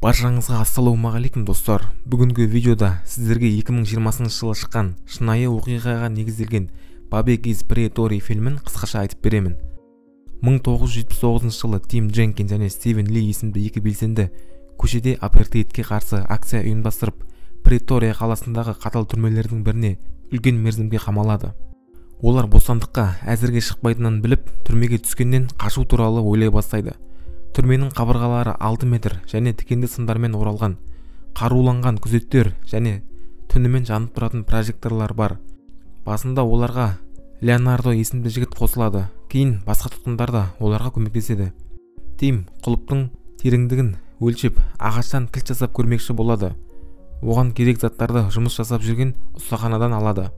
Баршаңызға ассалаумағалейкум, достар! Бүгінгі видеода сіздерге 2020 жылы шыққан, шынайы оқиғаға негізделген «Побег из Претории» фильмін қысқаша айтып беремін. 1979 жылы Тим Дженкин және Стивен Ли есімді екі белсенді көшеде апартеидке қарсы акция ұйымдастырып, Претория қаласындағы қатал түрмелердің біріне үлкен мерзімге қамалады. Олар бостандыққа әзірге шықпайтынын біліп, түрмеге түскеннен қашу туралы ойлай бастайды. Түрменің қабырғалары 6 метр және тікенді сымдармен оралған, қаруланған күзеттер және түнімен жанып тұратын прожекторлар бар. Басында оларға Леонардо есімді жігіт қосылады, кейін басқа тұтқындар да оларға көмектеседі. Тим құлыптың тереңдігін өлшеп, ағаштан кілт жасап көрмекші болады. Оған керек заттарды жұмыс жасап жүрген ұстаханадан алады.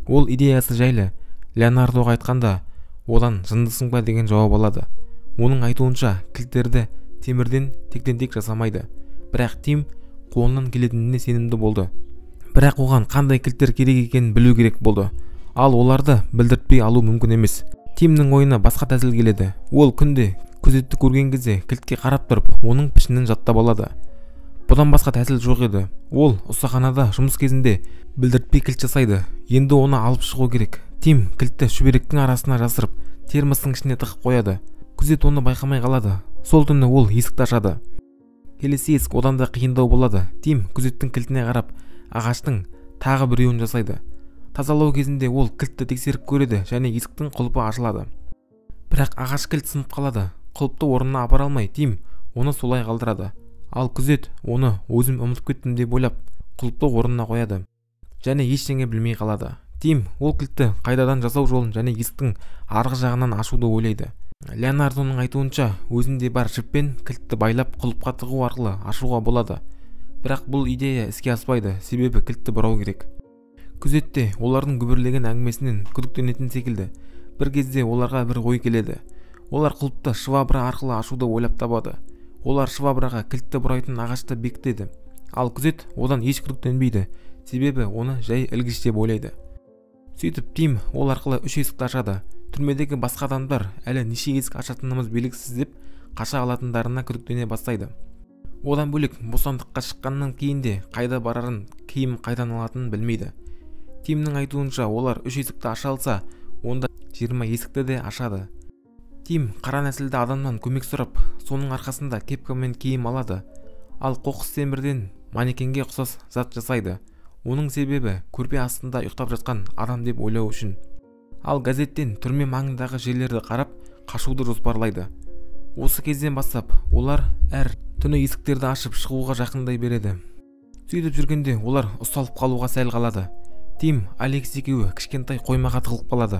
Ол идеясы жайлы Леонардоға айтқанда, одан «Жындысың ба?» деген жауап алады. Оның айтуынша, кілттерді темірден тектен тек жасамайды. Бірақ Тим қолынан келетініне сенімді болды. Бірақ оған қандай кілттер керек екенін білу керек болды, ал оларды білдіртпей алу мүмкін емес. Тимнің ойына басқа тәсіл келеді. Ол күнде күзетті көрген кезде кілтке қарап тұрып, оның пішінін жаттап алады. Бұдан басқа тәсіл жоқ еді. Ол ұстаханада жұмыс кезінде білдіртпей кілт жасайды. Енді оны алып шығу керек. Тим кілтті шүберектің арасына жасырып, термостың ішіне тығып қояды. Күзет оны байқамай қалады. Сол түні ол есікті ашады. Келесі есік одан да қиындау болады. Тим күзеттің кілтіне қарап, ағаштың тағы біреуін жасайды. Тазалау кезінде ол кілтті тексеріп көреді және есіктің құлпы ашылады. Бірақ ағаш кілт сынып қалады. Құлыпты орнына апара алмай, Тим оны солай қалдырады. Ал күзет оны өзім ұмытып кеттім деп ойлап, құлыпты орнына қояды және ештеңе білмей қалады. Тим ол кілтті қайтадан жасау жолын және есіктің арғы жағынан ашуды ойлайды. Леонардоның айтуынша, өзінде бар жіппен кілтті байлап, құлыпқа тығу арқылы ашуға болады. Бірақ бұл идея іске аспайды, себебі кілтті бұрау керек. Күзетте олардың күбірлеген әңгімесінен күдіктенетін секілді. Бір кезде оларға бір ой келеді. Олар құлыпты швабра арқылы ашуды ойлап табады. Олар швабраға кілтті бұрайтын ағашты бекітеді. Ал күзет одан еш күдіктенбейді, себебі оны жай ілгіш деп ойлайды. Сөйтіп, Тим ол арқылы үш есікті ашады. Түрмедегі басқа адамдар әлі неше есік ашатынымыз белгісіз деп қаша алатындарына күдіктене бастайды. Одан бөлек, бостандыққа шыққаннан кейін де қайда барарын, киім қайдан алатынын білмейді. Тимнің айтуынша, олар үш есікті аша алса, онда 20 есікті де ашады. Тим қара нәсілді адамнан көмек сұрап, соның арқасында кепка мен киім алады. Ал қоқыс темірден манекенге ұқсас зат жасайды. Оның себебі көрпе астында ұйықтап жатқан адам деп ойлау үшін. Ал газеттен түрме маңындағы жерлерді қарап, қашуды жоспарлайды. Осы кезден бастап олар әр түні есіктерді ашып, шығуға жақындай береді. Сөйтіп жүргенде олар ұсталып қалуға сәл қалады. Тим, Алекс екеуі кішкентай қоймаға тығылып қалады.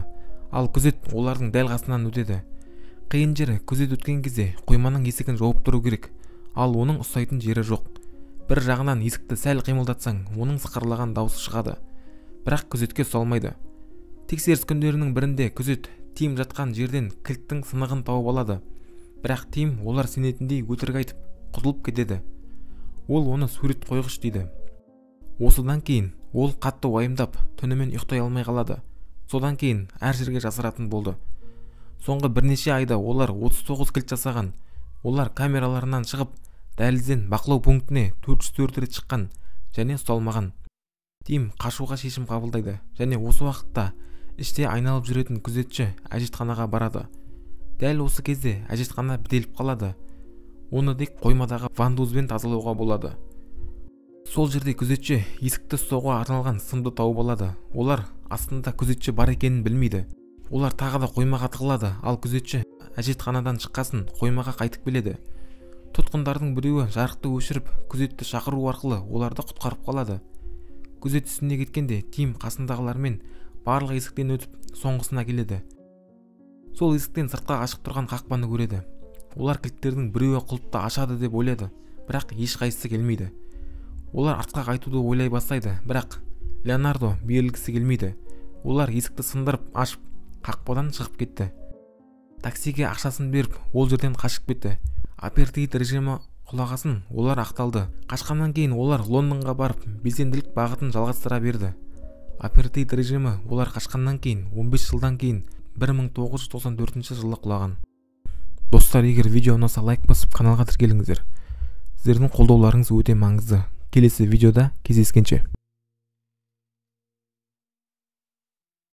Ал күзет олардың дәл қасынан өтеді. Қиын жері, күзет өткен кезде қойманың есігін жауып тұру керек, ал оның ұстайтын жері жоқ. Бір жағынан есікті сәл қимылдатсаң, оның сықырлаған даусы шығады. Бірақ күзетке ұсталмайды. Тексеріс күндерінің бірінде күзет Тим жатқан жерден кілттің сынығын тауып алады. Бірақ Тим олар сенетіндей өтірік айтып, құтылып кетеді. Ол оны сурет қойғыш дейді. Осыдан кейін ол қатты уайымдап, түнімен ұйықтай алмай қалады. Содан кейін әр жерге жасыратын болды. Соңғы бірнеше айда олар 39 кілт жасаған. Олар камераларынан шығып, дәлізден бақылау пунктіне 404 рет шыққан және ұсталмаған. Тим қашуға шешім қабылдайды және осы уақытта іште айналып жүретін күзетші әжетханаға барады. Дәл осы кезде әжетхана бітеліп қалады. Оны тек қоймадағы вандузбен тазалауға болады. Сол жерде күзетші есікті ұстауға арналған сымды тауып алады. Олар астында күзетші бар екенін білмейді. Олар тағы да қоймаға тығылады, ал күзетші әжетханадан шыққасын қоймаға қайтып келеді. Тұтқындардың біреуі жарықты өшіріп, күзетті шақыру арқылы оларды құтқарып қалады. Күзет үстіне кеткенде Тим қасындағылармен барлық есіктен өтіп, соңғысына келеді. Сол есіктен сыртқа ашық тұрған қақпаны көреді. Олар кілттердің біреуі құлыпты ашады деп ойлады, бірақ ешқайсысы келмейді. Олар артқа қайтуды ойлай бастайды, бірақ Леонардо берілгісі келмейді. Олар есікті сындырып ашып, қақпадан шығып кетті. Таксиге ақшасын беріп, ол жерден қашып кетті. Апартеид режимі құлағасын олар ақталды. Қашқаннан кейін олар Лондонға барып, белсенділік бағытын жалғастыра берді. Апартеид режимі олар қашқаннан кейін 15 жылдан кейін 1994 жылы құлаған. Достар, егер видео ұнаса, лайк басып, каналға тіркеліңіздер. Сіздердің қолдауларыңыз өте маңызды. Келесі видеода кездескенше.